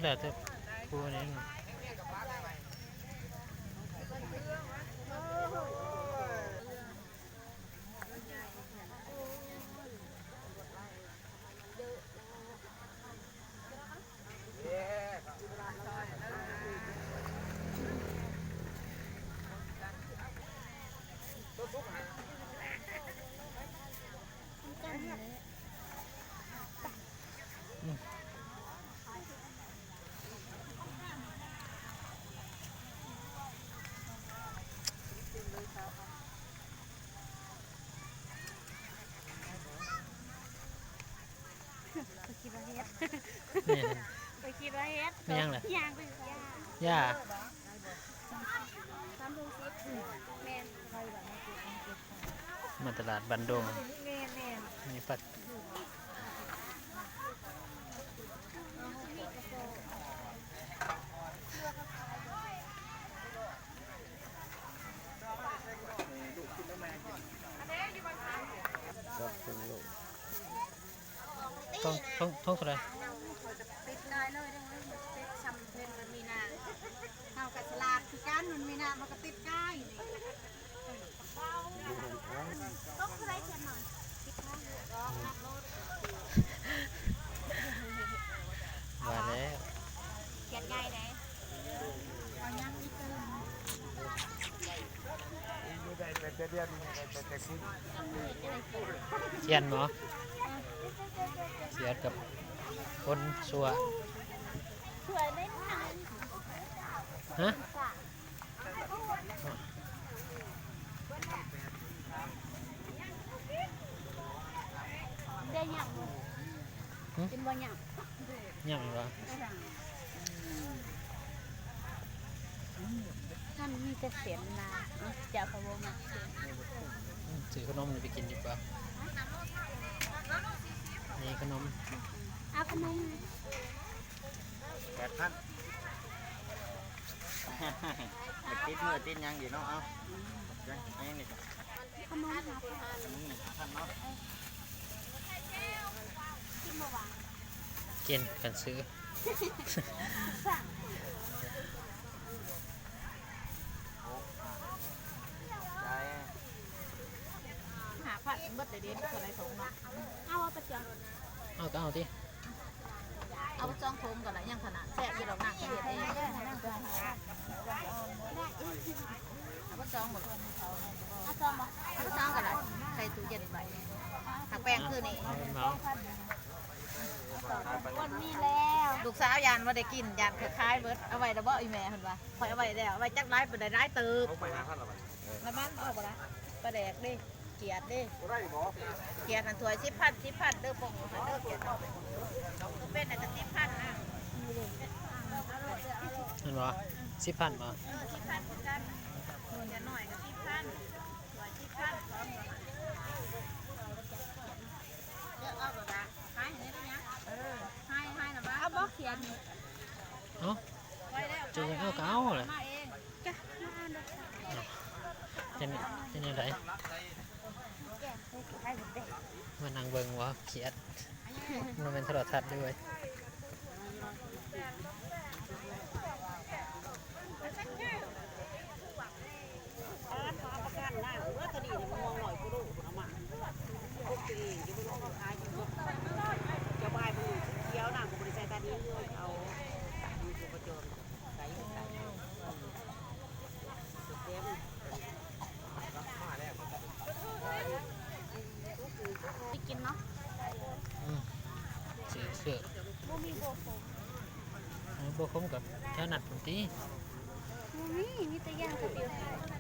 ແລ້ວແຕ່ຜູ້ນີ້. ຂ້ອຍຄິດວ່າເຮັດ ແມ່ນ ຂ້ອຍຄິດວ່າເຮັດ ແມ່ນຫຍັງລະ? ຍ່າງໄປ ຢ່າ ຢ່າ ສາມຖົງສິບ ແມ່ນ ມາຕະຫຼາດບ້ານດົງ ແມ່ນໆ ມີປັດ ທອງ ທອງ ທອງເທົ່າໃດ? ຕິດກາຍເລີຍເດ້ ຕິດຊຳເພິ່ນມັນມີນາ ເຮົາກໍສະຫຼາດຄືກັນ ມັນມີນາ ເຮົາກໍຕິດກາຍນີ້. ວ່າແລ້ວ ຂຽດໃຫຍ່ເດ້ ຂຽດເນາະ ຂຽດກັບຄົນຊົ່ວ ຮະ? ໄດ້ຫຍັງ ຫຶ? ກິນບໍ່ຫຍັງ ຫຍັງຫວາ? ມັນມີແຕ່ເສັ້ນນາ ເຈົ້າກໍບໍ່ມັກເສັ້ນ ຊື້ຂະໜົມນີ້ໄປກິນດີກວ່າ ນີ້ຂະໜົມ ເອົາຂະໜົມ ແປດພັນ ຢາກຕິດມືຕິດຫຍັງຢູ່ເນາະ ເອົາ ຂະໜົມຫ້າພັນ ຂະໜົມຫ້າພັນເນາະ ກິນບໍ່ຫວາ? ກິນ ຄັນຊື້ ຫ້າພັນ ເບິດເດ້ ເທົ່າໃດຖົງເນາະ ເອົາ ເອົາໄປເທື່ອ ເອົາກໍເອົາຕິ ເອົາສອງຖົງກໍໄດ້ ຍັງຂະໜາດແຊບຢູ່ດອກນາງເຮັດເອງ ເອົາສອງບໍ່? ເອົາສອງບໍ່? ເອົາສອງກໍໄດ້ ໃສ່ຕູ້ເຢັນໄວ້ ຫາກແປງຄືນີ້ ເອົາ ເອົາ ບໍ່ມີແລ້ວ ລູກສາວຢ້ານບໍ່ໄດ້ກິນ ຢ້ານຂາຍເບິດ ເອົາໄວ້ແລ້ວບໍ່ອີ່ແມ່ ເພິ່ນວ່າ ຂ້ອຍເອົາໄວ້ແລ້ວ ໄວ້ຈັກຫຼາຍປານໃດ ຫຼາຍເຕີບ ເອົາໄປຫ້າພັນລະບັດ ລະມັນອອກບໍ່ລະ ປາແດກເດ້ ຂຽດເດ້ ຂຽດຫັ້ນຖ້ວຍສິບພັນ ສິບພັນເດີ ປົງເດີ ຂຽດເປັນຫັ້ນກໍສິບພັນນະ ແມ່ນບໍ່? ສິບພັນບໍ່? ເອີ ສິບພັນຄືກັນ ຂຽດນ້ອຍກໍສິບພັນ ຖ້ວຍສິບພັນ ເລືອກເອົາໂລດ ຂາຍໃຫ້ໄດ້ຍັງ ເອີ ຂາຍ ຂາຍນະ ເອົາບໍ່ຂຽດນີ້ ເອົ້າ ເຈົ້າຢາກເອົາກໍເອົາແຫຼະ ເປັນ ເປັນຈັ່ງໃດ? ມານັ່ງເບິ່ງບໍ່? ຄຽດ ບໍ່ແມ່ນໂທລະທັດເດ້ເວີຍ. ໄປກິນເນາະ ອືມ ຊື້ ຊື້ ບໍ່ມີບົວຂົມ ເອີ ບົວຂົມກັບແຖວນັ້ນພຸ້ນຕິ ບໍ່ມີ ມີແຕ່ຢ່າງກະຕິວ.